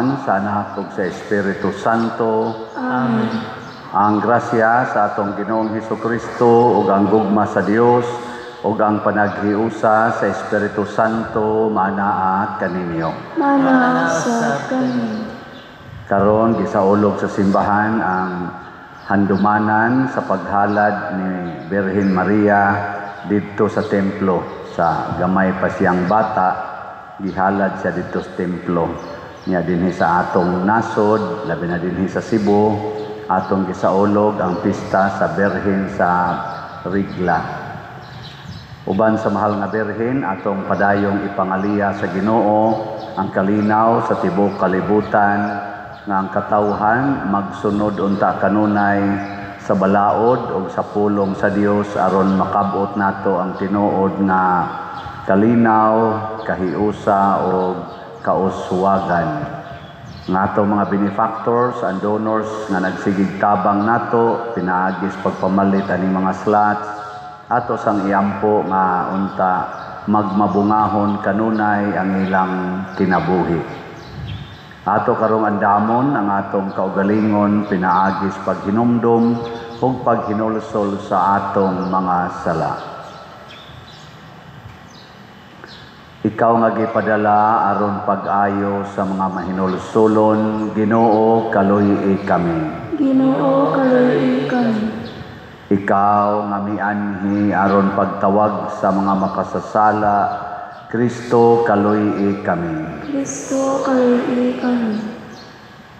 Amahan, sa Anak ug sa Espiritu Santo. Amen. Ang grasya sa atong Ginoong Hesukristo ug ang gugma sa Dios ug ang panaghiusa sa Espiritu Santo maanaa kaninyo. Mana sa kami. Karon gisaulog sa simbahan ang handumanan sa paghalad ni Birhen Maria didto sa templo. Sa gamay pa siyang bata, gihalad siya didto sa templo. Niya dinhi sa atong nasod, labi na dinhi sa Cebu, atong gisaulog ang pista sa Birhen sa Rigla. Uban sa mahal nga Birhen, atong padayong ipangaliya sa Ginoo ang kalinaw sa tibuok kalibutan nga ang katawhan magsunod unta kanunay sa balaod ug sa pulong sa Dios aron makabot nato ang tinuod nga kalinaw, kahiusa ug kauswagan. Nga ato mga benefactors and donors nga nagsigig tabang nato pinaagis pagpamalit aning mga slots, ato sang iampo nga unta magmabungahon kanunay ang ilang kinabuhi. Ato karong andamon ang atong kaugalingon pinaagis paghinumdum ug paghinulsol sa atong mga sala. Ikaw nga gipadala aron pag-ayo sa mga mahinulsolon, Ginoo, kaluy-i kami. Ginoo, kaluy-i kami. Ikaw nga mianhi aron pagtawag sa mga makasasala, Kristo, kaluy-i kami. Kristo, kaluy-i kami.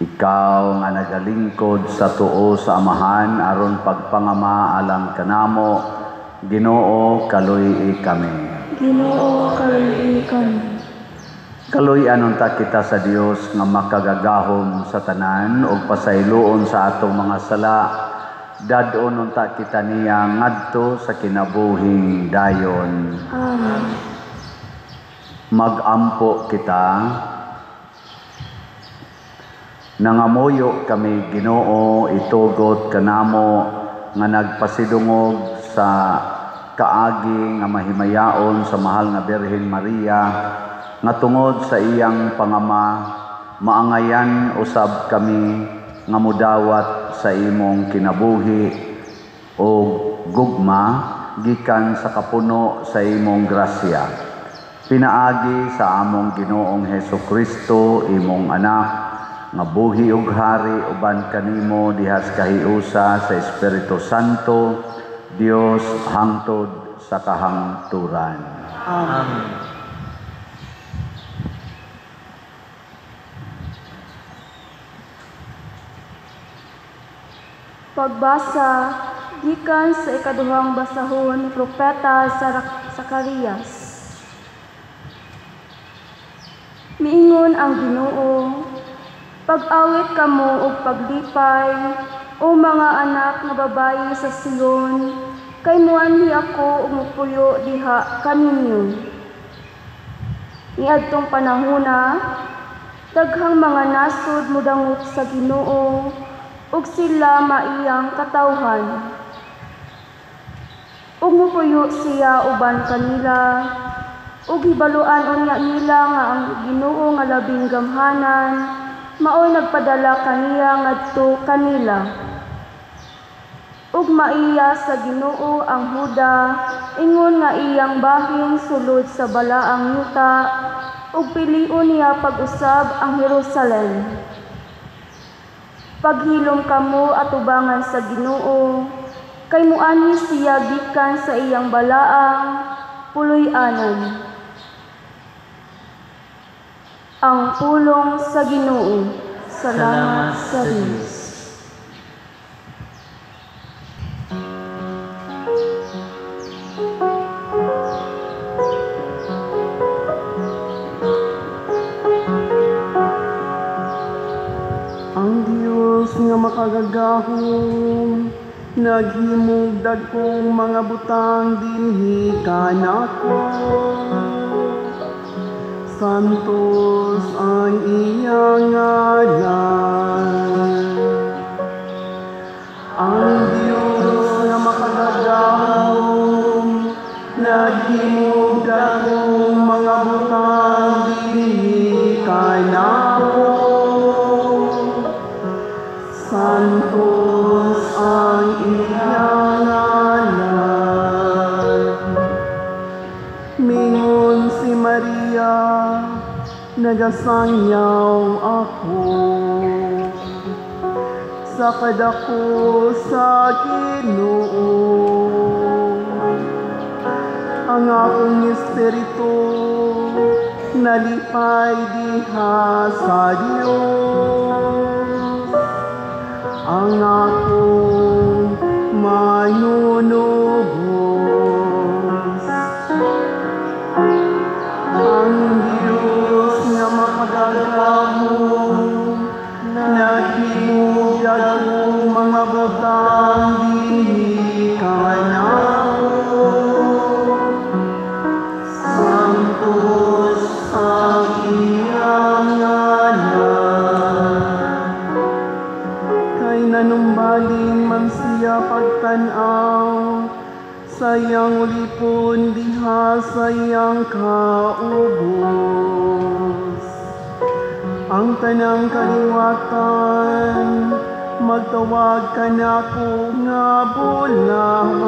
Ikaw nga nagalingkod sa tuo sa Amahan aron pagpangama alang kanamo, Ginoo, kaluy-i kami. Ginoo, kaluy-i kami. Kaluy-an unta kita sa Dios nga makagagahom sa tanan ug pasayloon sa atong mga sala. Dad-on unta kita niya ngadto sa kinabuhing dayon. Amen. Magampo kita. Nangamuyo kami, Ginoo, itugot kanamo nga nagpasidungog sa kaagi nga mahimayaon sa mahal nga Birhen Maria nga tungod sa iyang pangama maangayan usab kami nga mudawat sa imong kinabuhi o gugma gikan sa kapuno sa imong grasya. Pinaagi sa among Ginoong Hesukristo, imong anak, nga buhi ug hari uban kanimo diha sa kahiusa sa Espiritu Santo, Dios hangtod sa kahangturan. Amen. Pagbasa gikan sa ikaduhang basahon ni Propeta Zacarias. Miingon ang Ginoo, pag-awit kamo og paglipay, o mga anak nga babayi sa Sion, kay muanhi ako ug mupuyo diha kaninyo. Niadtong panahona, daghang mga nasod modangop sa Ginoo ug sila maiyang katawhan. Ug mupuyo siya uban kanila, ug hibaluan unya nila nga ang Ginoo nga labing gamhanan maoy nagpadala kaniya ngadto kanila. Ug maiya sa Ginoo ang Huda, ingon nga iyang bahin sulod sa balaang yuta, ug pilion niya pag-usab ang Jerusalem. Paghilom kamo atubangan sa Ginoo, kay muanhi siya gikan sa iyang balaang puloy-anan. Ang pulong sa Ginoo. Salamat sa Dios. Ang Dios nga makagagahom naghimog dagkong mga butang dinhi kanako. Santos ang iyang ngalan. Ang Dios nga makagagahom naghimog dagkong mga butang dinhi kanako. Santos ang iyang ngalan. Mingon si Maria, nagasangyaw ako sa kadako sa Ginoo. Ang akong espiritu nalipay diha sa Dios, ang akong manunubos. Ang Diyos nga makagagahom, naghimo dagkong mga butang dinhi kanako. Santos ang iyang ngalan. Kay nanumbaling man siya pagtan-aw sa iyang ulipon diha sa iyang kaubos. Ang tanang kaliwatan magtawag kanako nga bulahan.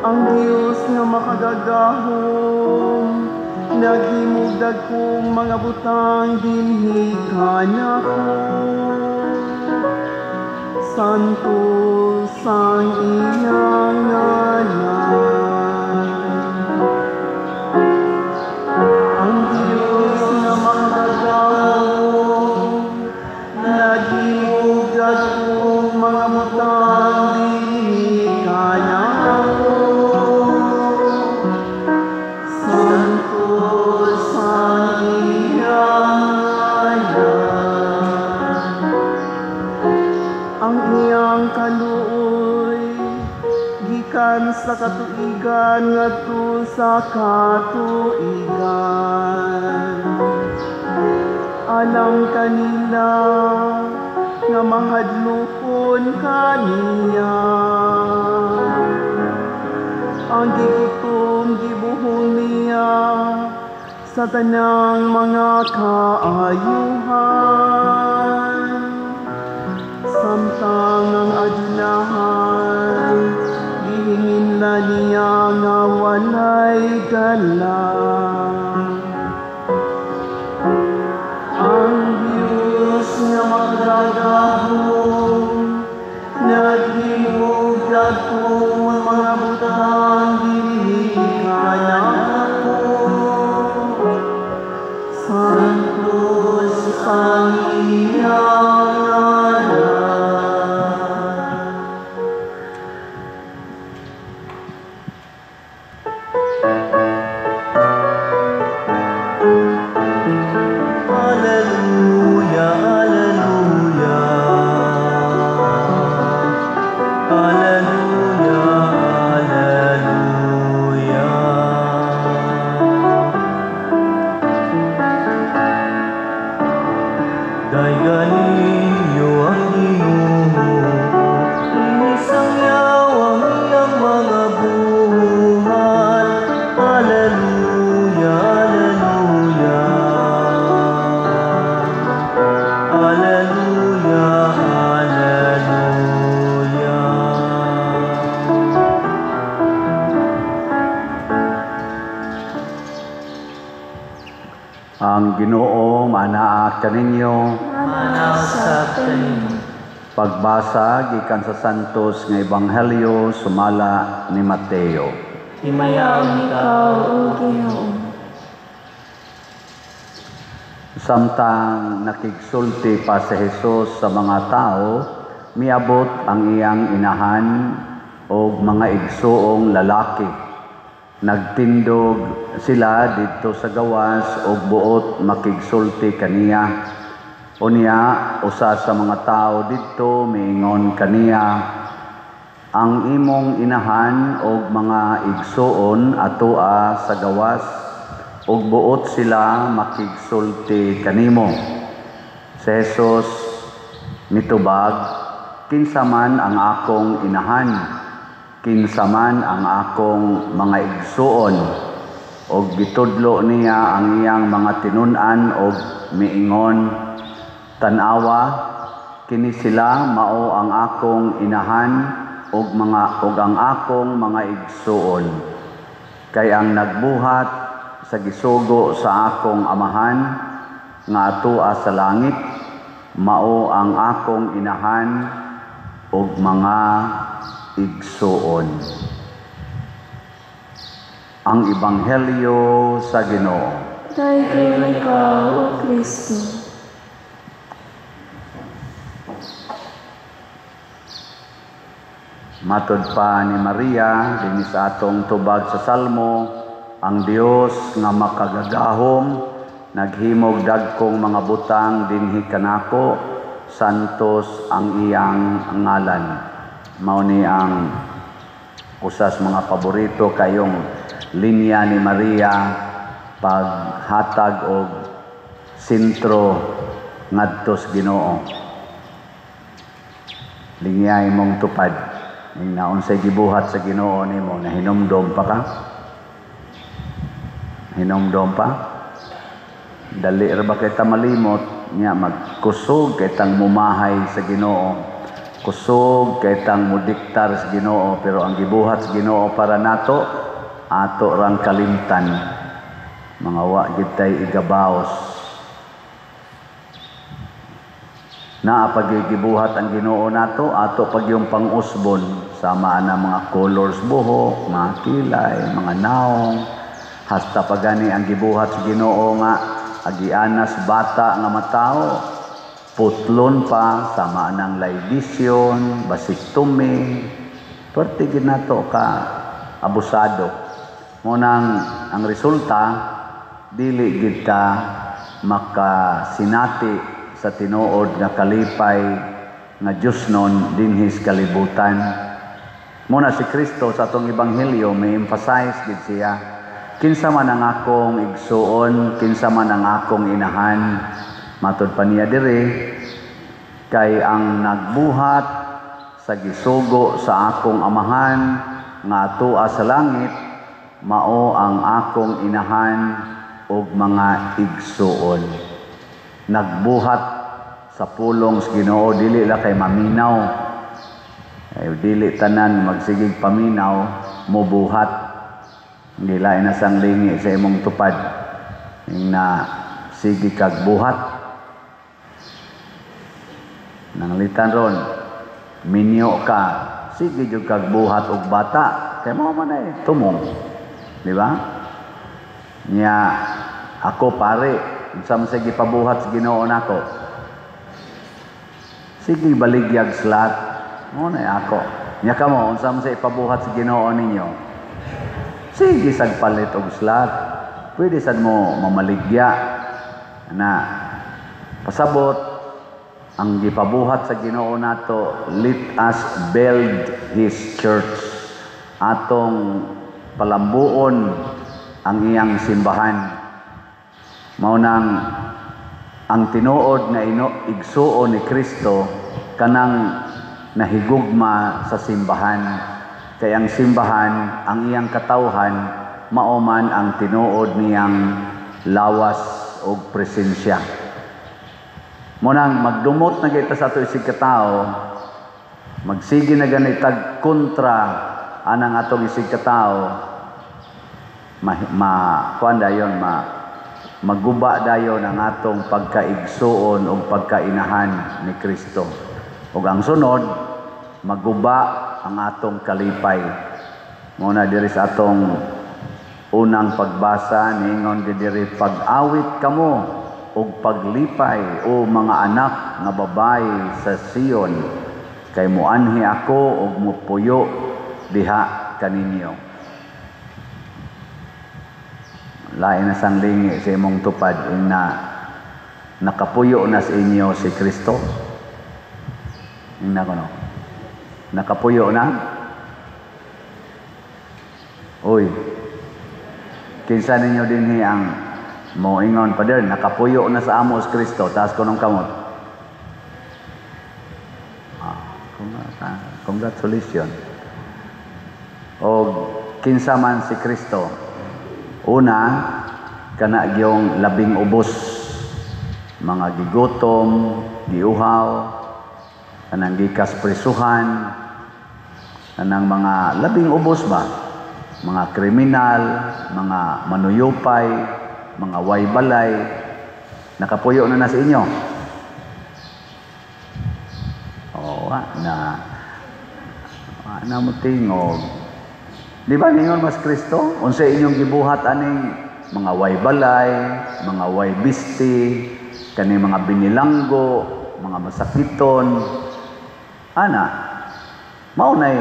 Ang Dios nga makagagahom, naghimo dagkong mga butang dinhi kanako. Santos ang iyang ngalan. Ang Diyos nga makagagahom, naghimo dagkong mga butang dinhi kanako. Santos ang iyang ngalan. Ang iyang kaluoy gikan sa katuigan ngadto sa katuigan. Alang kanila nga mahadlokon kaniya. Ang gigutom gibuhong niya sa tanang mga kaayuhan. Samtang ang adunahan, gihingin na niya nga walay dala. Ang Diyos nga makagagahom, naghimo dagkong mga butang dinhi kanako. Santos ang iyang ngalan. Alleluia, alleluia. Alleluia, alleluia. Daygan ninyo ang Ginoo, inisangyaw ang iyang mga buhat. Alleluia, alleluia. Alleluia, alleluia. Ang Ginoo manaa kaninyo. Manasap kaninyo. Pagbasa gikan sa Santos nga Ebanghelyo sumala ni Mateo. Himayaon Ikaw, O Ginoo. Samtang nakigsulti pa si Jesus sa mga tao, miabot ang iyang inahan og mga igsuong lalaki. Nagtindog sila didto sa gawas og buot makigsulti kaniya. Unya usa sa mga tao didto miingon kaniya, ang imong inahan og mga igsuon atoa sa gawas ug buot sila makigsulti kanimo. Si Jesus mitubag, kinsa man ang akong inahan, kinsa man ang akong mga igsuon. Og gitudlo niya ang iyang mga tinun-an og miingon, Tan-awa, kini sila mao ang akong inahan ug ang akong mga igsuon. Kay ang nagbuhat sa gisugo sa akong Amahan nga atua sa langit, mao ang akong inahan ug mga igsuon. Ang Ebanghelyo sa Ginoo. Daigom ikaw, O Kristo. Matod pa ni Maria dinhi sa atong tubag sa Salmo, ang Dios nga makagagahom naghimog dagkong mga butang dinhi kanako, santos ang iyang ngalan. Mao ni ang usas mga paborito kayong linya ni Maria paghatag og sentro ngadto sa Ginoo. Lingyay mong tupad. Ning naunsay gibuhat sa Ginoo nimo, nahinumdom pa ka? Hinumdom pa? Dali ra ba kay ta malimot nya magkusog kay tang mumahay sa Ginoo. Kusog kay tang mudiktar sa Ginoo, pero ang gibuhat sa Ginoo para nato ato rang kalimtan. Mga wa gid tay igabaos. Naa pagigibuhat ang Ginoo nato, ato pag yung pang-usbon sama na mga colors buhok, mga kilay, mga naong, hasta pagani ang gibuhat sa Ginoo nga agianas bata nga matao, putlon pa sama nang laidisyon, basiktomy, perti gid nato ka abusado. Mo nang ang resulta dili gid ta makasinati sa tinuod nga kalipay nga Dios nun dinhi sa kalibutan. Muna si Kristo sa atong ebanghelyo may emphasize gid siya, kinsa man ang akong igsuon, kinsa man ang akong inahan. Matod pa niya diri, kay ang nagbuhat sa gisugo sa akong Amahan nga atua sa langit, mao ang akong inahan ug mga igsuon. Nagbuhat sa pulong sa Ginoo, dili la kay maminaw. Ay, dili tanan magsigig paminaw, mubuhat. Hindi lain na sang lingi sa imong tupad. Ing na sige kag buhat. Nanglitan ron, minyo ka, sige jud kag buhat og bata. Kay mao man ay tumong. Di ba? Nya ako pare, unsa man say gipabuhat sa Ginoo nako? Sige baligyag slat. Mo na ako. Nya kamo, unsa man say ipabuhat sa Ginoo ninyo? Sige sag palit og slat. Pwede sad mo mamaligya na pasabot ang gipabuhat sa Ginoo nato, let us build His church. Atong palambuon ang iyang simbahan. Mao nang ang tinuod nga igsuon ni Kristo kanang nahigugma sa simbahan. Kay ang simbahan, ang iyang katawhan, mao man ang tinuod niyang lawas og presensya. Mao nang magdumot na kita sa ato isig katawo, magsige na ganitag kontra anang atong isig katawo, maguba dayon ang atong pagkaigsuon o pagkainahan ni Kristo. Ug ang sunod, maguba ang atong kalipay. Muna diri sa atong unang pagbasa, ningon diri, pag-awit kamo ug paglipay o mga anak nga babayi sa Sion, kay muanhi ako ug mupuyo diha kaninyo. Lain na sang lingi sa imong tupad na nakapuyo na sa inyo si Kristo. Ingna ko no. Nakapuyo na? Uy. Kinsa ninyo dinhi ang moingon pader nakapuyo na sa amo si Kristo, taas ko nung kamot. Congratulations. O kinsa man si Kristo? Una, kana gyung labing ubos. Mga gigutom, giuhaw, kanang gikas prisuhan, kanang mga labing ubos ba, mga kriminal, mga manuyupay, mga waybalay, nakapuyo na na sa inyo. Oo, na na mo tingog. Di ba ningon mas Kristo? Unsa inyong gibuhat aning mga waybalay, mga waybisti, kaning mga binilanggo, mga masakiton. Ana, mao nay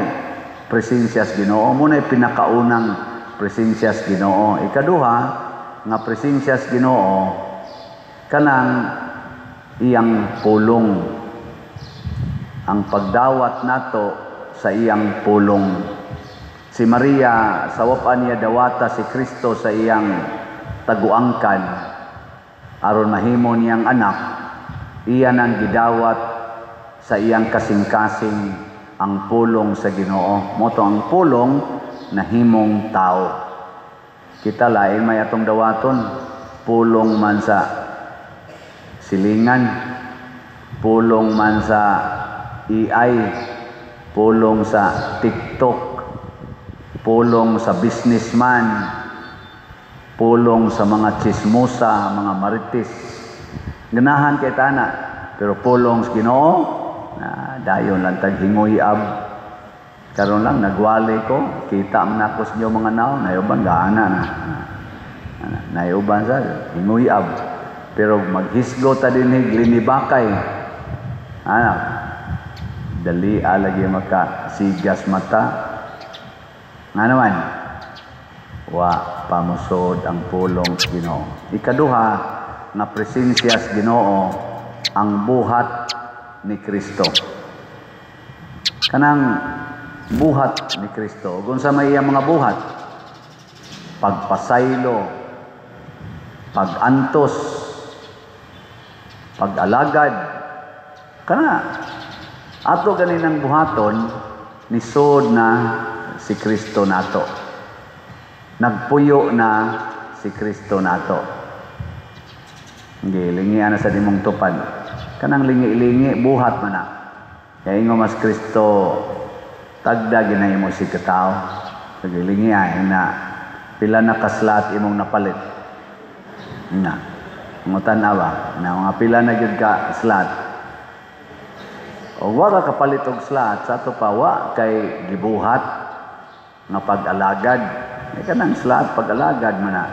presensya sa Ginoo, mo nay pinakaunang presensya sa Ginoo. Ikaduha nga presensya sa Ginoo kanang iyang pulong. Ang pagdawat nato sa iyang pulong. Si Maria sa wapa niya dawata si Kristo sa iyang taguangkan aron mahimo niyang anak, iya nang gidawat sa iyang kasing-kasing ang pulong sa Ginoo. Mao to ang pulong nahimong tao. Kita lain may atong dawaton, pulong man sa silingan, pulong man sa AI, pulong sa TikTok, pulong sa businessman, pulong sa mga chismosa, mga marites. Ganahan kay tana, pero pulong sa Ginoo na dayon lang tag hingoy-ab. Karon lang nagwali ko, kita man ako sa inyo mga naon, nayuban gaana na. Nayuban sa hingoy-ab. Pero maghisgo ta dinhi linibakay. Ana, dali alagi maka sigas mata. Nga naman, wa pamusod ang pulong sa Ginoo. Ikaduha nga presensya sa Ginoo ang buhat ni Kristo. Kanang buhat ni Kristo, kung sa may iyang mga buhat, pagpasaylo, pagantos, pag-alagad, kana ato ganinang buhaton nisod na si Kristo nato. Nagpuyo na si Kristo nato. Gilingian na sa nimong tupad. Kanang lingi-lingi buhat man na. Kaya ingo mas Kristo tagda ginahimo si katao. Gilingian na pila na kaslat imong napalit. Na. Ngutan ba? Na mga pila na gyud ka slat. O wa ka kapalit og slat sa ato pa wa kay gibuhat nga pag-alagad. Ay kanang slat pag-alagad man na.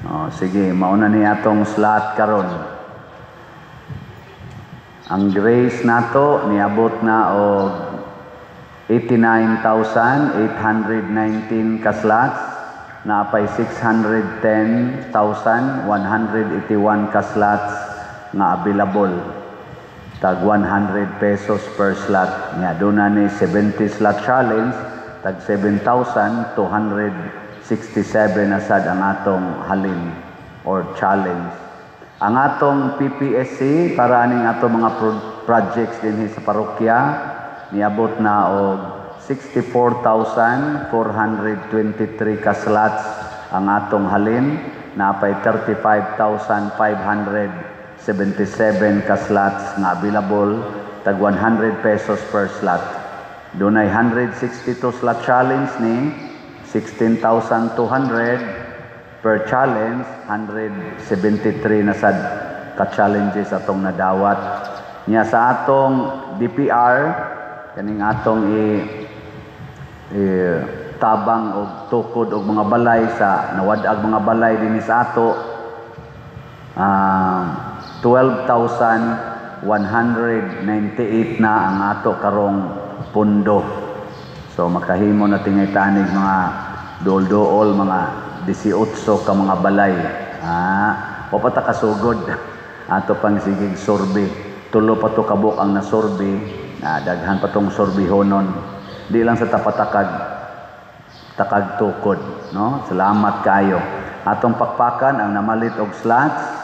O, sige, mauna ni atong slat karon. Ang grace nato niabot na og 89,819 ka slots, naapay 610,181 ka slots nga available. Tag 100 pesos per slot. Nga doon na ni 70 slot challenge, tag 7,267 na sad ang atong halin or challenge. Ang atong PPSC para aning atong mga projects dinhi sa parokya niabot na og 64,423 ka slots ang atong halin, naapay 35,577 ka slots nga available, tag 100 pesos per slot. Dunay 162 slot challenge ni 16,200 per challenge, 173 na sad ka challenges atong nadawat. Nya sa atong DPR kaning atong tabang og tukod og mga balay sa nawad-ag mga balay dinhi sa ato, 12,198 na ang ato karong pundo. So makahimo na tingay tanig mga duol-duol, mga 18 ka mga balay. Wa pa ta kasugod. Ato pang sigig survey. Tulo pa to kabuk ang nasurvey. Daghan pa tong surveyhonon. Di lang sa tapatakag takag tukod, no? Salamat kayo. Atong pakpakan ang namalit og slots.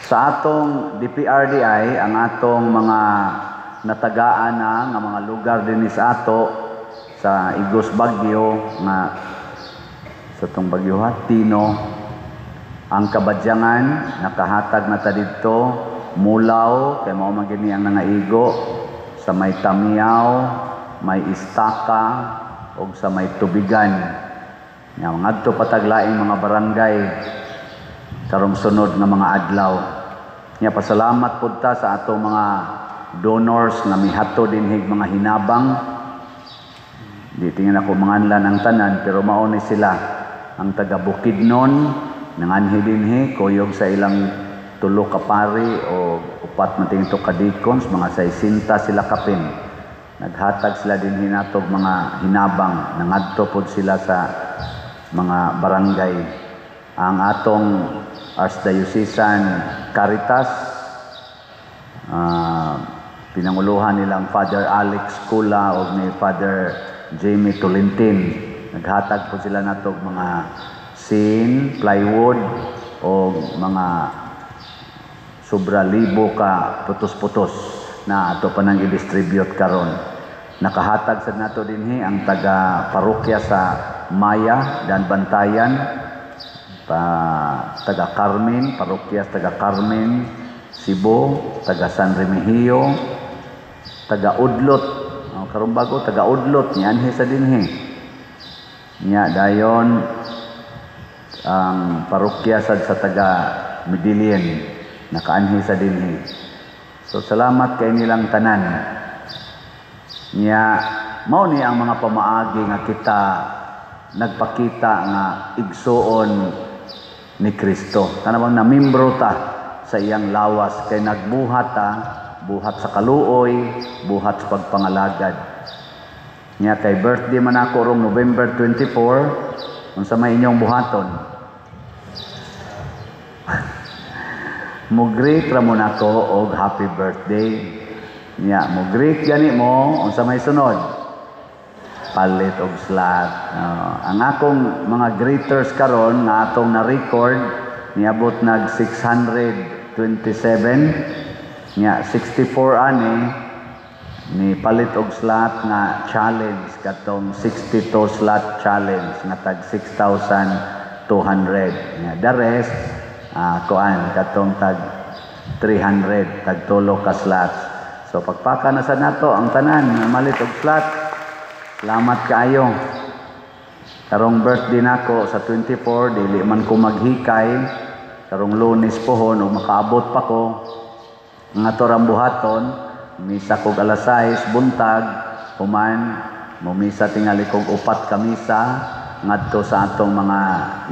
Sa atong DPRDI, ang atong mga natagaan na nga mga lugar dinhi sa ato sa Igos Bagyo nga sa tong Bagyo ha, Tino, Ang Kabadyangan, nakahatag na ta didto, Mulaw, kay mao man gini ang nangaigo sa may Tamiyaw, may Istaka ug sa may Tubigan. Nya ngadto pa tag laing mga barangay karong sunod nga mga adlaw. Nya pasalamat pud ta sa atong mga donors nga mihato dinhig mga hinabang. Di tingin ako manganlan ang tanan, pero mao ni sila ang taga Bukidnon, nanganhi dinhi kuyog sa ilang tulo ka pari o upat man tingin to ka deacons, mga 60 sila kapin. Naghatag sila dinhi natog mga hinabang, nangadto pod sila sa mga barangay. Ang atong Archdiocesan Caritas, pinanguluhan nilang Father Alex Kula o ni Father Jamie Tolentin. Naghatag po sila natog mga sin, plywood o mga sobra libo ka putos-putos na ato pa nang i-distribute karon. Nakahatag sa nato dinhi ang taga parokya sa Maya dan Bantayan, pa taga Carmen, parokya sa taga Carmen, Cebu, taga San Remigio, taga Udlot. Oh, karon bago taga Udlot nianhi sa dinhi. Nya dayon ang parokya sad sa taga Medellin nakaanhi sa dinhi. So salamat kay nilang tanan. Nya mao ni ang mga pamaagi nga kita nagpakita nga igsuon ni Kristo. Kanabang namimbro ta sa iyang lawas kay nagbuhat ta, buhat sa kaluoy, buhat sa pagpangalagad. Nya kay birthday man ako rong November 24, unsa may inyong buhaton? Mo-greet ra mo nako og happy birthday. Nya mo-greet gani mo, unsa may sunod? Palit og slot. Ang akong mga greeters karon nga atong na-record niabot nag 627. Nya 64 ani ni palit og slot nga challenge, katong 62 slot challenge nga tag 6,200. Nya the rest kuan katong tag 300, tag tulo ka slots. So pagpaka na sa nato ang tanan nga malit og slot. Salamat kaayo. Karong birthday nako sa 24, dili man ko maghikay. Karong Lunes pohon og makaabot pa ko. Ang ato rang buhaton, misa kog alas 6 buntag, human mumisa tingali kog upat ka misa ngadto sa atong mga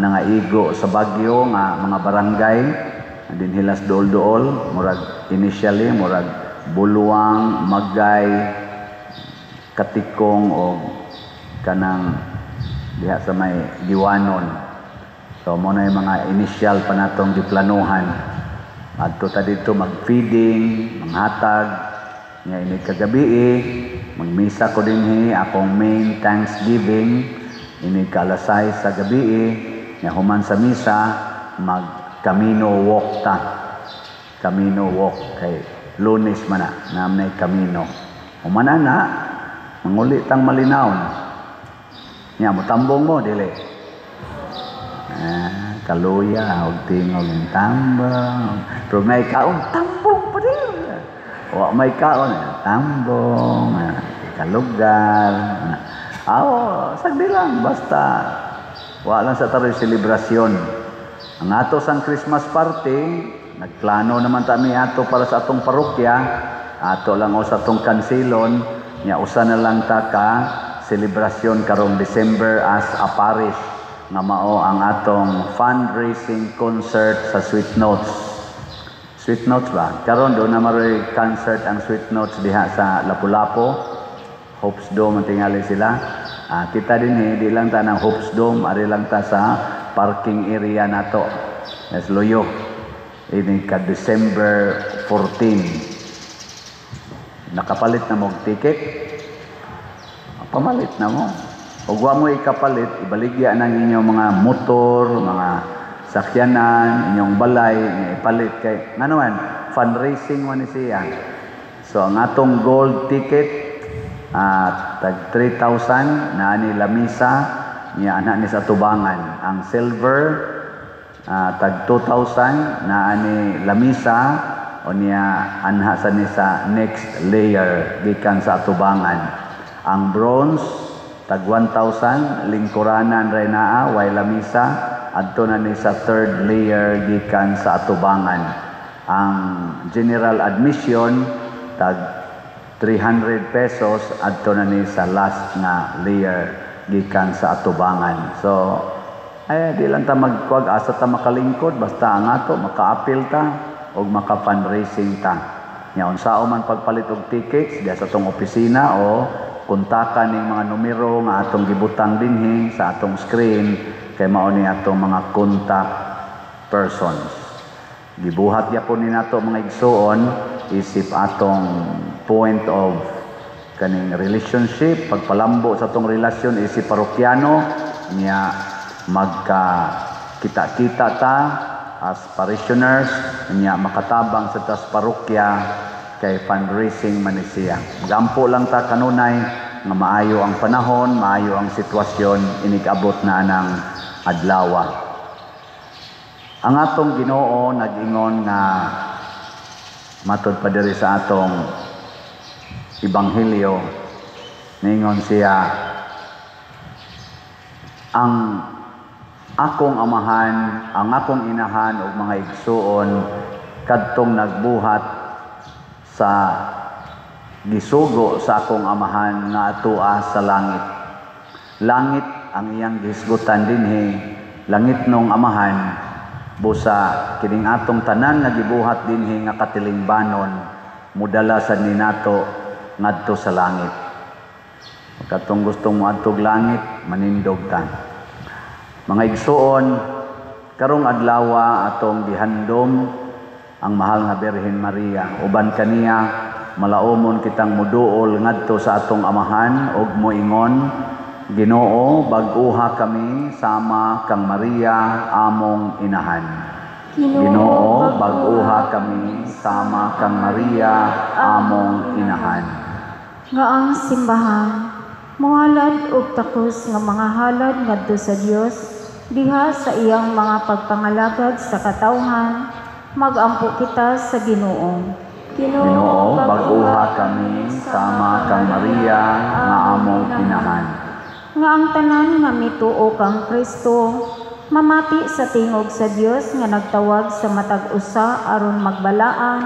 nangaigo sa Bagyo nga mga barangay dinhilas duol-duol, murag initially murag Buluang, Magay, Katikong o kanang diha sa may Giwanon. So mo na yung mga initial pa natong giplanuhan. Adto ta didto mag-feeding, manghatag nya ini kagabi, magmisa ko dinhi akong main Thanksgiving ini alas 6 sa gabi, nya human sa misa mag Camino walk ta. Camino walk kay Lunes man na namnay Camino. Human na manguli tang malinawon. Nya motambong mo dili. Kaluya og tingog ng tambong. Pero may kaon tambong pa din. Wa may kaon tambong, kalugar. Aw, sagdi lang basta wa lang sa taroy selebrasyon. Ang ato sang Christmas party, nagplano naman ta mi ato para sa atong parokya, ato lang o sa atong kansilon, nya usa na lang ta ka selebrasyon karong December as a parish nga mao ang atong fundraising concert sa Sweet Notes. Sweet Notes ba? Karon do na maroy concert ang Sweet Notes diha sa Lapu-Lapu. Hopes Dome ang tingali sila. Kita din di lang ta ng Hopes Dome, ari lang ta sa parking area nato. Yes, Luyo. Ini ka December 14. Nakapalit na mo og ticket? Pamalit na mo. Ug wa mo ikapalit, ibaligya nang inyong mga motor, mga sakyanan, inyong balay, ipalit kay ngano man, fundraising man ni siya. So ang atong gold ticket tag 3,000 na ni lamisa niya ana ni sa tubangan. Ang silver Tag 2,000 naa ni lamisa unya anha sa ni sa next layer gikan sa atubangan. Ang bronze tag 1,000, lingkuranan ray naa, way lamisa, adto na ni sa third layer gikan sa atubangan. Ang general admission tag 300 pesos, adto na ni sa last nga layer gikan sa atubangan. So ay di lang ta magkuwag, asa ta makalingkod, basta ang ato makaapil ta og maka-fundraising ta. Nya unsao man pagpalit og tickets diya sa atong opisina o kontakan ning mga numero nga atong gibutang dinhi sa atong screen kay mao ni atong mga contact persons. Gibuhat gyapon ni nato, mga igsuon, isip atong point of kaning relationship, pagpalambo sa atong relasyon isip parokyano niya, magka kita-kita ta as parishioners niya, makatabang sa tas parokya kay fundraising man ni siya. Gampo lang ta kanunay nga maayo ang panahon, maayo ang sitwasyon inig-abot na anang adlawa. Ang atong Ginoo nag-ingon nga matod pa diri sa atong ebanghelyo, ningon siya, "Ang akong amahan, ang akong inahan ug mga igsuon kadtong nagbuhat sa gisugo sa akong Amahan nga atoa sa langit." Langit ang iyang gihisgutan dinhi, langit nong Amahan, busa kining atong tanan nga gibuhat dinhi nga katilingbanon mudala sa ninato ngadto sa langit. Katong gustong moadtog langit, manindog ta. Mga igsuon, karong adlawa atong gihandom ang mahal nga Birhen Maria. Uban kaniya malaumon kitang muduol ngadto sa atong Amahan ug moingon, "Ginoo, bag-uha kami sama kang Maria among inahan." Ginoo, bag-uha kami sama kang Maria among inahan. Nga ang simbahan mohalad og takos nga mga halad ngadto sa Dios diha sa iyang mga pagpangalagad sa katawhan, magampo kita sa Ginoo. Ginoo, bag-uha kami sama kang Maria nga among inahan. Nga ang tanan nga mituo kang Kristo mamati sa tingog sa Dios nga nagtawag sa matag usa aron magbalaan,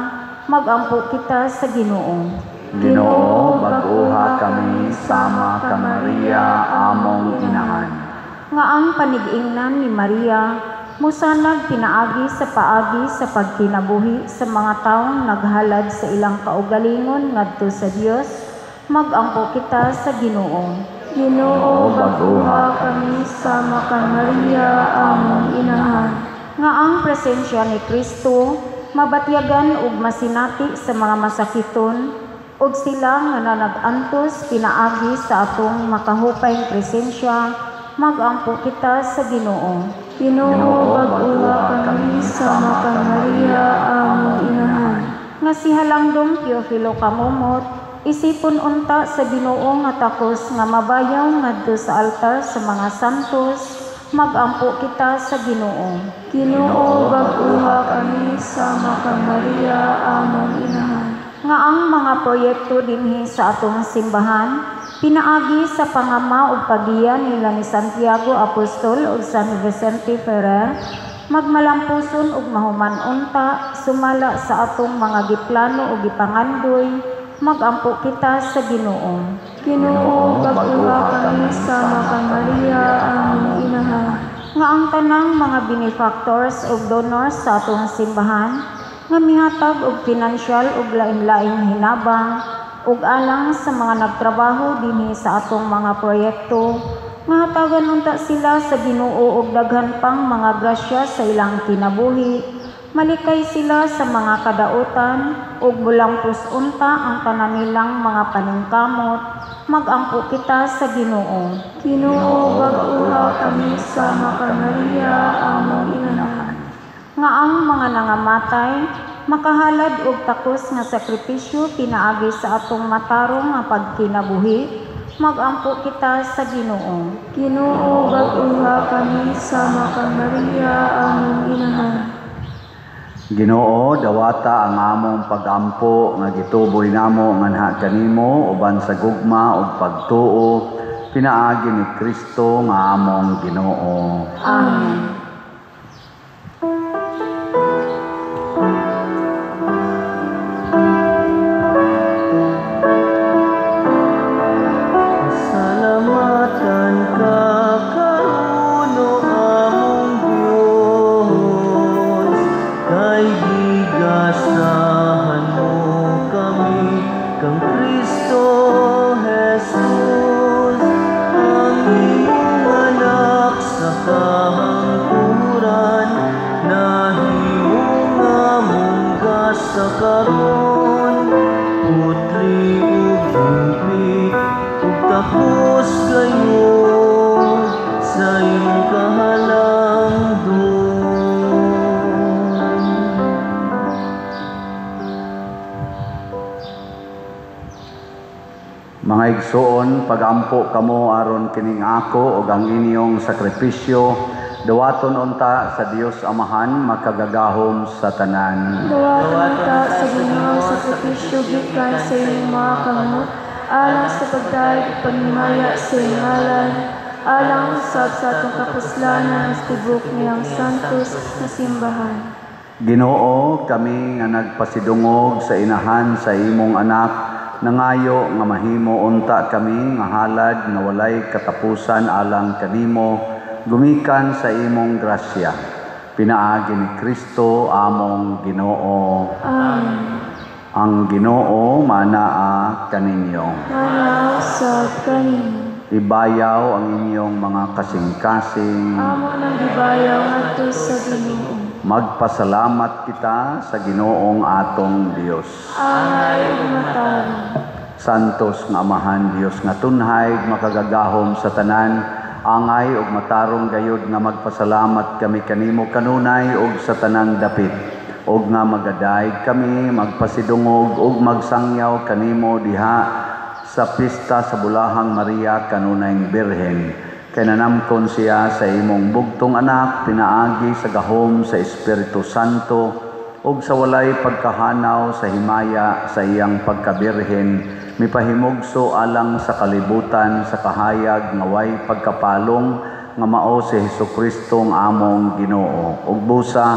magampo kita sa Ginoo. Ginoo, bag-uha kami sama kang Maria among inahan. Nga ang panig-ingnan ni Maria musanag pinaagi sa paagi sa pagkinabuhi sa mga taong naghalad sa ilang kaugalingon ngadto sa Dios, magampo kita sa Ginoo. Ginoo, bag-uha kami sama kang Maria among inahan. Nga ang presensya ni Kristo mabatyagan ug masinati sa mga masakiton ug sila nga nanag-antos pinaagi sa atong makahupay presensya, magampo kita sa Ginoo. Ginoo, bag-uha kami sama kang Maria among inahan. Nga si Halangdong Teofilo Camomot isipon unta sa Ginoo nga takos nga mabayaw ngadto sa altar sa mga santos, magampo kita sa Ginoo. Ginoo, bag-uha kami sama kang Maria among inahan. Nga ang mga proyekto dinhi sa atong simbahan pinaagi sa pangama ug paggiya nila ni Santiago Apostol ug San Vicente Ferrer magmalampuson ug mahuman unta sumala sa atong mga giplano ug gipangandoy, magampo kita sa Ginoo. Ginoo, bag-uha kami sama kang Maria among inahan. Nga ang tanang mga benefactors ug donors sa atong simbahan nga mihatag og pinansyal ug lain-laing hinabang ug alang sa mga nagtrabaho dinhi sa atong mga proyekto, nga hatagan unta sila sa Ginoo og daghan pang mga grasya sa ilang kinabuhi, malikay sila sa mga kadautan ug mulampos unta ang tanan nilang mga paningkamot, magampo kita sa Ginoo. Ginoo, bag-uha kami sama kang Maria among inahan. Nga ang mga nangamatay makahalad og takos nga sakripisyo pinaagi sa atong matarong nga pagkinabuhi, Magampo kita sa Ginoo. Ginoo, bag-uha kami sama kang Maria among inahan. Ginoo, dawata ang among pagampo nga gituboy namo nganha kanimo uban sa gugma ug pagtuo pinaagi ni Kristo nga among Ginoo. Amen. Salamatan ka karon o among Dios, kay gigasahan mo kami kang Kristo Jesus, ang imong anak sa kahangkuran, nahimong among gasa karon, putli ug hingpit ug takos gayud sa imong kahalangdon. Mga igsoon, pagampo kamo aron kining ako ug ang inyong sakripisyo dawaton unta sa Dios Amahan makagagahom sa tanan. Dawaton ta sa Ginoo ang sakripisyo gikan sa imong mga kamot, alang sa pagdayeg ug paghimaya sa iyang ngalan, alang usab sa atong kapuslanan sa tibuok niyang santos nga simbahan. Ginoo, kami nga nagpasidungog sa inahan sa imong anak, nangayo nga mahimo unta kami nga halad nga walay katapusan alang kanimo, gumikan sa imong grasya. Pinaagi ni Kristo among Ginoo. Amen. Ang Ginoo manaa kaninyo. Manaw sa kanimo. Ibayaw ang inyong mga kasing-kasing. Amo nang gibayaw ngadto sa Ginoo. Magpasalamat kita sa Ginoong atong Dios. Angay ug matarong. Santos nga Amahan Dios nga tunhay makagagahom sa tanan, angay ug matarong gayud nga magpasalamat kami kanimo kanunay ug sa tanang dapit, ug nga magadayeg kami magpasidungog ug magsangyaw kanimo diha sa pista sa Bulahang Maria kanunayng Birhen. Kay nanamkon siya sa imong bugtong anak pinaagi sa gahom sa Espiritu Santo ug sa walay pagkahanaw sa himaya sa iyang pagkabirhen, mipahimugso alang sa kalibutan sa kahayag nga way pagkapalong nga mao si Hesukristo ang among Ginoo. Ug busa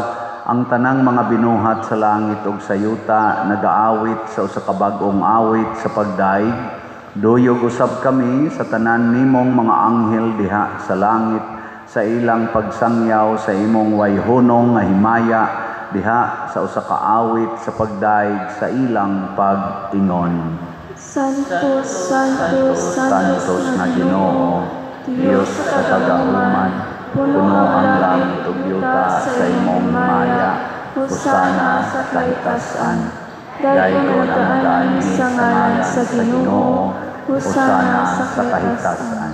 ang tanang mga binuhat sa langit ug sa yuta nagaawit sa usa ka bag-ong awit sa pagdaig. Duyog usab kami sa tanan nimong mga anghel diha sa langit sa ilang pagsangyaw sa imong wayhunong nga himaya diha sa usa ka awit sa pagdaig sa ilang pag-ingon. Santo, Santo, Santos Santos nga Ginoo, Dios sa kagahuman, puno ang langit ug yuta sa imong himaya. Hosana sa kahitasan. Daygon ang nagaanhi sa ngalan sa Ginoo. Hosana sa kahitasan.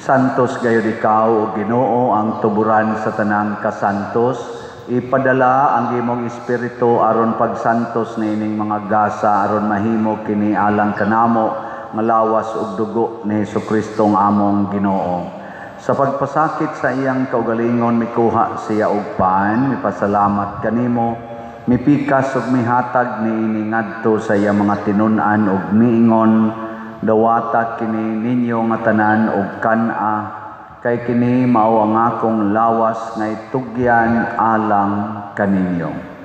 Santos gayud ikaw, o Ginoo, ang tuburan sa tanang kasantos. Ipadala ang imong espiritu aron pagsantos niining mga gasa aron mahimo kini alang kanamo nga lawas ug dugo ni Hesukristo ang among Ginoo. Sa pagpasakit sa iyang kaugalingon mikuha siya og pan, mipasalamat kanimo, mipikas ug mihatag niini ngadto sa iyang mga tinun-an ug miingon, dawata kini ninyo nga tanan og kan-a, kay kini mao ang akong lawas nga itugyan alang kaninyo.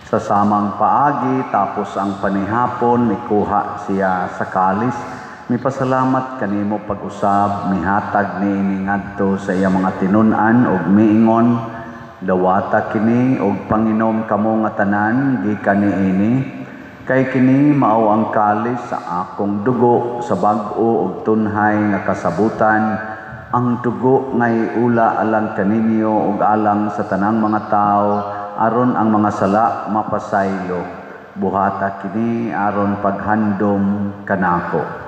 Sa samang paagi, tapos ang panihapon, mikuha siya sa kalis, mipasalamat kanimo pag-usab, mihatag niini ngadto sa iyang mga tinun-an ug miingon, dawata kini ug panginom kamo nga tanan gikan niini, kay kini mao ang kalis sa akong dugo sa bag-o ug tunhay nga kasabutan, ang dugo ngay ula alang kaninyo ug alang sa tanang mga tawo, aron ang mga sala mapasaylo. Buhata kini aron paghandom kanako.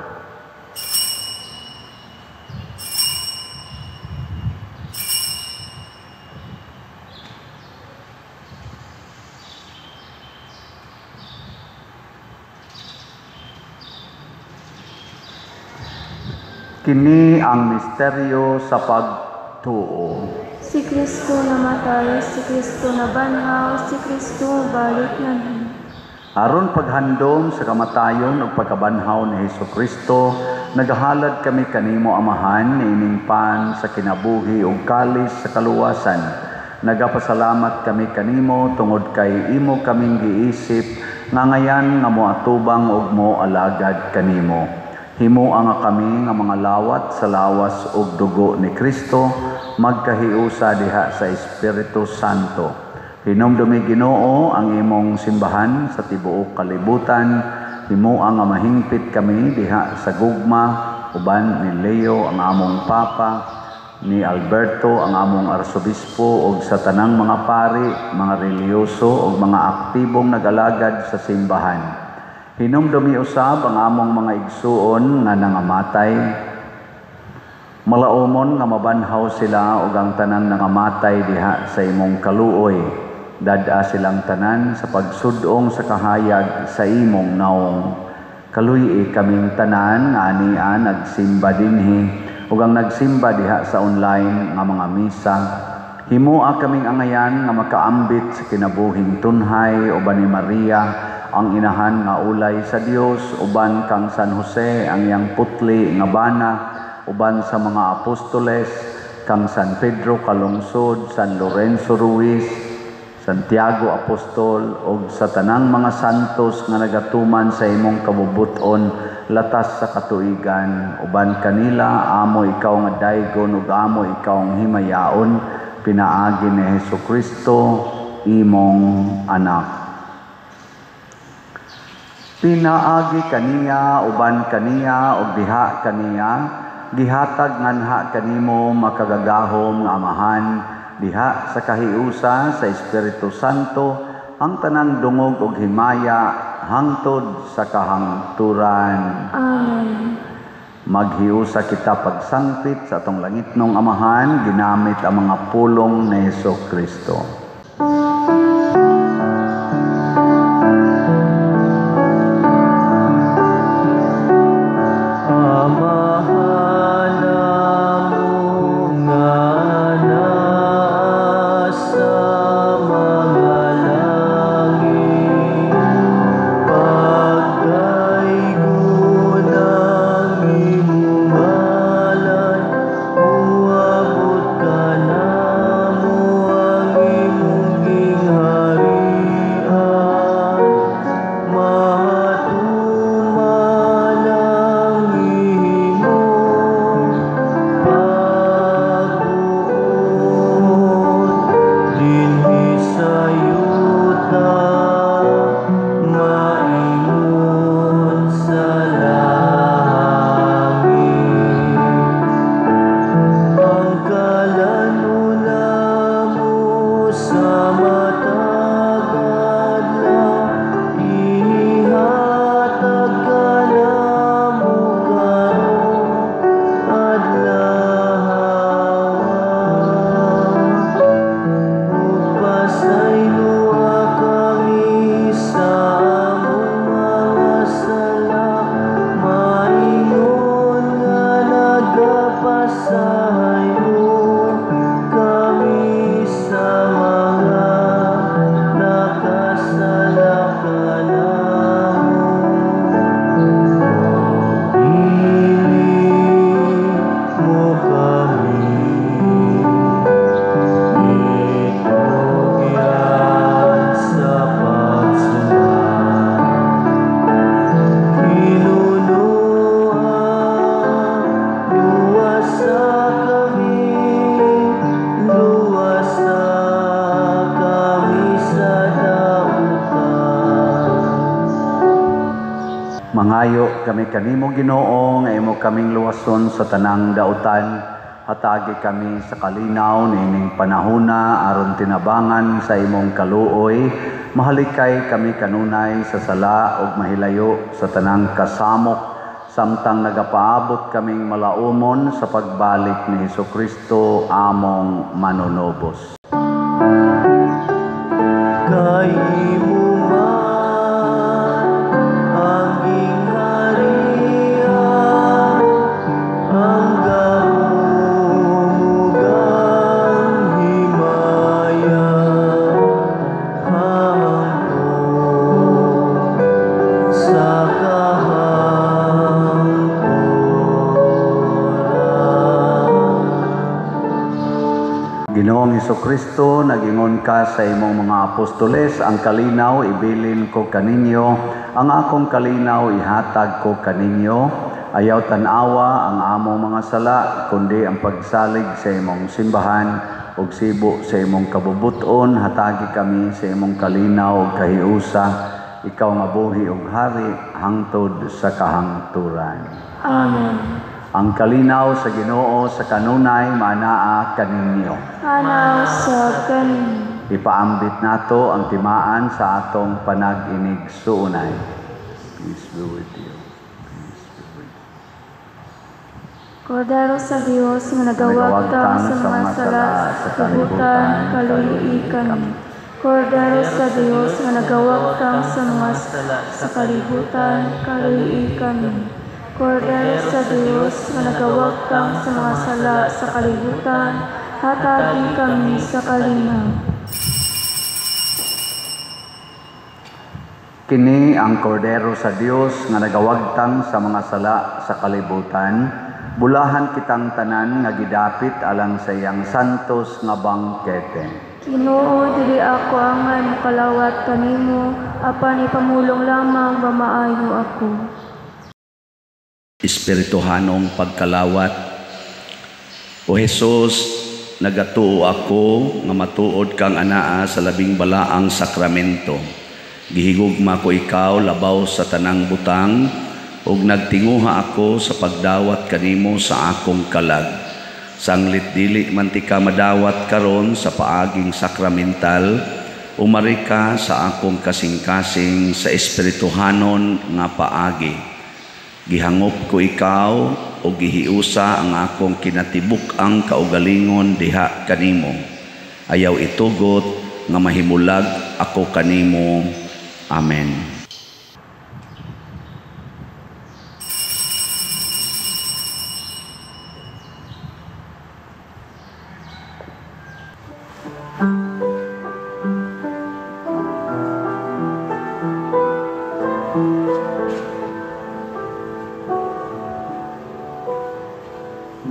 Kini ang misteryo sa pagtuo. Si Kristo namatay, si Kristo nabanhaw, si Kristo balik na. Aron paghandom sa kamatayon ug pagkabanhaw ni Hesukristo, nagahalad kami kanimo Amahan niining pan sa kinabuhi ug kalis sa kaluwasan. Nagapasalamat kami kanimo tungod kay imo kaming giisip nga ngayan nga moatubang ug moalagad kanimo. Himoa nga kami nga mga lawat sa lawas ug dugo ni Kristo, magkahiusa diha sa Espiritu Santo. Hinumdumi Ginoo ang imong simbahan sa tibuok kalibutan. Himoa nga mahingpit kami diha sa gugma uban ni Leo ang among Papa, ni Alberto ang among Arsobispo ug sa tanang mga pari, mga relihiyoso ug mga aktibong nagalagad sa simbahan. Hinumdumi usab ang among mga igsuon nga nangamatay. Malaumon nga mabanhaw sila ug ang tanan nangamatay diha sa imong kaluoy. Dad-a silang tanan sa pagsudong sa kahayag sa imong naong. Kaluy-i kaming tanan nga ania nagsimba dinhi ug ang nagsimba diha sa online nga mga misa. Himoa kaming angayan nga makaambit sa kinabuhing tunhay uban ni Maria ang inahan nga ulay sa Dios, uban kang San Jose ang iyang putli nga bana, uban sa mga apostoles kang San Pedro Calungsod, San Lorenzo Ruiz, Santiago Apostol ug sa tanang mga santos nga nagatuman sa imong kabubut-on latas sa katuigan. Uban kanila amo ikaw nga daygon ug amo ikaw ang himayaon, pinaagi ni Hesukristo imong anak. Pinaagi kaniya, uban kaniya, ug diha kaniya, gihatag nganha kanimo makagagahom nga Amahan, diha sa kahiusa sa Espiritu Santo, ang tanang dungog ug himaya hangtod sa kahangturan. Amen. Maghiusa kita pagsangpit sa atong langitnong Amahan, ginamit ang mga pulong ni Hesukristo. Amahan namo nga naa sa mga langit, pagdaygon ang imong ngalan, moabot kanamo ang imong gingharian, matuman ang imong pagbuot dinhi sa yuta, maingon sa langit. Ang kalan-on namo sa matag adlaw, ihatag kanamo karong adlaw. Ug pasayloa kami sa among mga sala, maingon nga nagapasaylo kami sa mga nakasala kanamo. Dili mo kami itugyan sa pagsulay, Kinunuha, luwasa kami, luwasa kami sa dautan. Mangayo kami kanimo Ginoo nga imo kaming luwason sa tanang dautan. Hatagi kami sa kalinaw niining panahona aron tinabangan sa imong kaluoy. Mahalikay kami kanunay sa sala ug mahilayo sa tanang kasamok samtang nagapaabot kaming malaumon sa pagbalik ni Hesukristo among manunubos. Kay imo man ang gingharian, ang gahom ug ang himaya, hangtod sa kahangturan. Ginoong Hesukristo, nagingon ka sa imong mga apostoles, ang kalinaw ibilin ko kaninyo, ang akong kalinaw ihatag ko kaninyo. Ayaw tan-awa ang among mga sala, kundi ang pagsalig sa imong simbahan ug sibo sa imong kabubuton. Hatagi kami sa imong kalinaw ug kahiusa, ikaw nga buhi ug hari hangtod sa kahangturan. Amen. Ang kalinaw sa Ginoo sa kanunay maanaa kaninyo. Anaw sa kaninyo. Ipaambit nato ang timaan sa atong panag-inig-suunay. Peace be with you. Peace be with you. Kordero sa Dios nga nagawagtang sa mga sala sa kalibutan, kaluyi kami. Kordero sa Dios nga nagawagtang sa mga sala sa kalibutan, kaluyi kami. Kordero sa Dios nga nagawagtang sa mga sala sa kalibutan, hatagi kami sa kalinaw. Kini ang kordero sa Dios nga nagawagtang sa mga sala sa kalibutan. Bulahan kitang tanan nga gidapit alang sa iyang santos nga bangkete. Ginoo, dili ako angay mokalawat kanimo, apan ipamulong lamang mamaayo ako. Espirituhanong pagkalawat. O Jesus, nagatuo ako nga matuod kang anaa sa labing balaang sakramento. Gihigugma ko ikaw labaw sa tanang butang, ug nagtinguha ako sa pagdawat kanimo sa akong kalag. Sanglit dili man ti ka madawat karon sa paaging sakramental, umari ka sa akong kasing-kasing sa espirituhanon nga paagi. Gihangop ko ikaw o gihiusa ang akong kinatibuk-ang kaugalingon diha kanimo. Ayaw itugot nga mahimulag ako kanimo. Amen.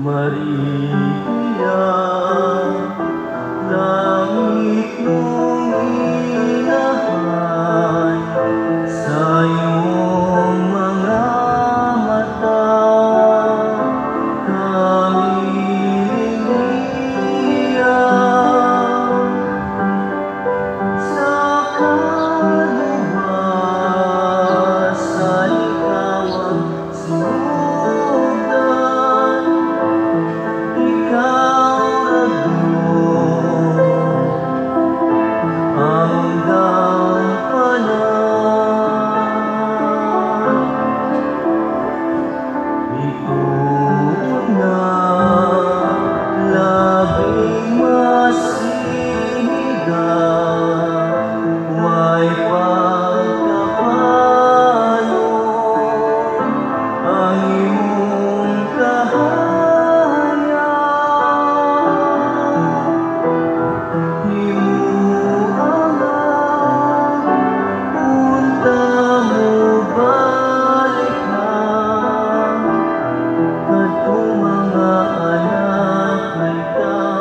Maria, langit mong inahan, sa iyong mga mata kami niya. Sa kaluwasan ikaw ang sinugdan, ikaw ang dampanan. Ito na labing masiga, may pagkapalo ang imong kahayag. Punta mo balik na, kadtong mga anak ay dahisanaan.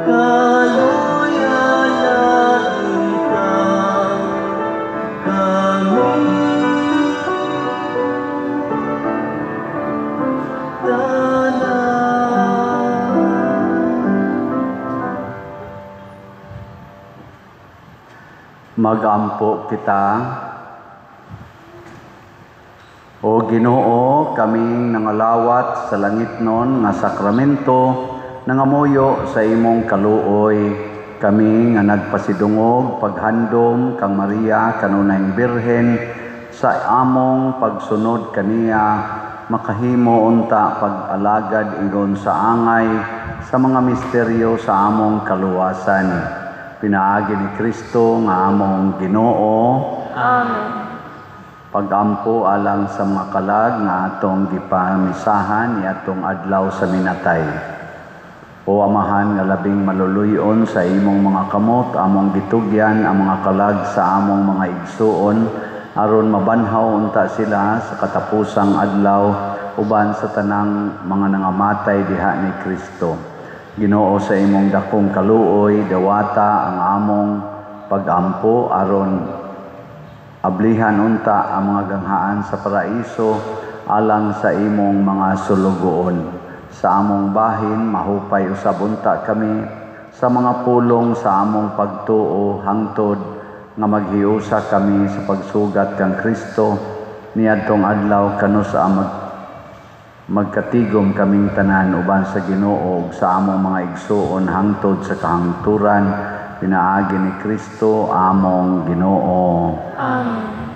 Kaluya na kami tanan. Magampo kita. O Ginoo, kaming nangalawat sa langitnon nga sakramento, nangamuyo sa imong kaluoy, kami nga nagpasidungog paghandom kang Maria kanunayng Birhen sa among pagsunod kaniya, makahimo unta pag-alagad ingon sa angay sa mga misteryo sa among kaluwasan. Pinaagi ni Kristo nga among Ginoo. Amen. Pagampo alang sa mga kalag nga atong gipamisahan niadtong adlaw sa minatay. O Amahan nga labing maluluyon sa imong mga kamot, among gitugyan ang mga kalag sa among mga igsuon, aron mabanhaw unta sila sa katapusang adlaw uban sa tanang mga nangamatay diha ni Kristo. Ginoo, sa imong dakong kaluoy, dawata ang among pagampo aron ablihan unta ang mga ganghaan sa paraiso alang sa imong mga sulugoon. Sa among bahin, mahupay usab unta kami sa mga pulong sa among pagtuo hangtod nga maghiusa kami sa pagsugat kang Kristo niadtong adlaw kanusa magkatigom kaming tanan uban sa Ginoo ug sa among mga igsuon hangtod sa kahangturan, pinaagi ni Kristo among Ginoo. Amen.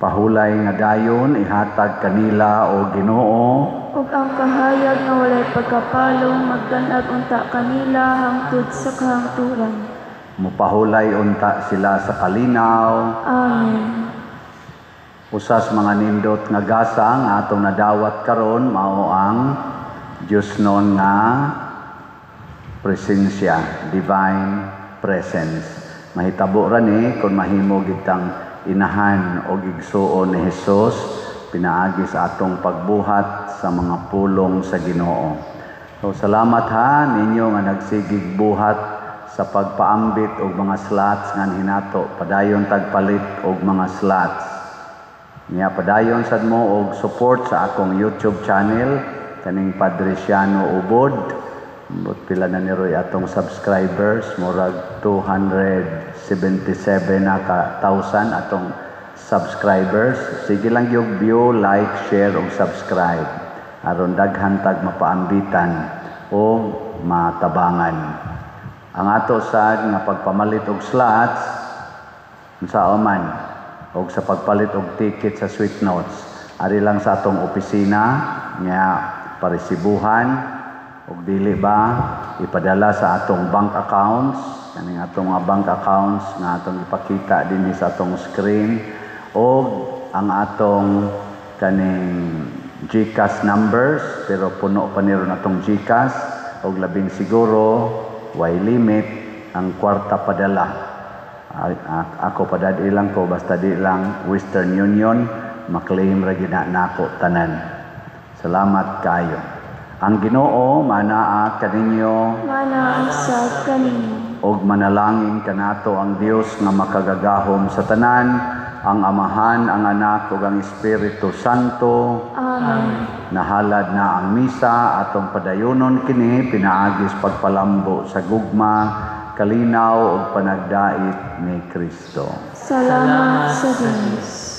Pahulay nga dayon ihatag kanila o Ginoo, ug ang kahayag nga walay pagkapalong magdanag unta kanila hangtod sa kahangturan. Mupahulay unta sila sa kalinaw. Amen. Usas mga nindot nga gasa nga atong nadawat karon mao ang Dios-non nga presensya, divine presence. Mahitabo ra ni kung mahimo gitang inahan o igsuon ni Hesus pinaagi sa atong pagbuhat sa mga pulong sa Ginoo. So salamat ha ninyo nga nagsigig buhat sa pagpaambit og mga slots nga hinato, padayon tagpalit og mga slots. Niya padayon sad mo og support sa akong YouTube channel kaning Padre Siano Ubod. But pila na ni Roy atong subscribers, murag 277 na ka thousand atong subscribers. Sige lang yung view, like, share ug subscribe aron daghan tag mapaambitan o matabangan. Ang ato sad nga pagpamalit og slots unsa man og sa pagpalit og ticket sa Sweet Notes, ari lang sa atong opisina nga paresibuhan og dili ba ipadala sa atong bank accounts, kaning atong mga bank accounts nga atong ipakita dinhi sa atong screen, og ang atong kaning GCash numbers, pero puno pa ni ron atong GCash, og labing siguro way limit ang kwarta padala. Ako padad ilang ko basta di lang Western Union maklaim ra gyud na nako tanan. Salamat kayo. Ang Ginoo manaa kaninyo, manaa sad kaninyo, og manalangin kanato ang Dios nga makagagahom sa tanan, ang Amahan, ang Anak ug ang Espiritu Santo. Amen. Nahalad na ang misa, atong padayonon kini pinaagis pagpalambo sa gugma, kalinaw ug panagdait ni Kristo. Salamat sa Dios.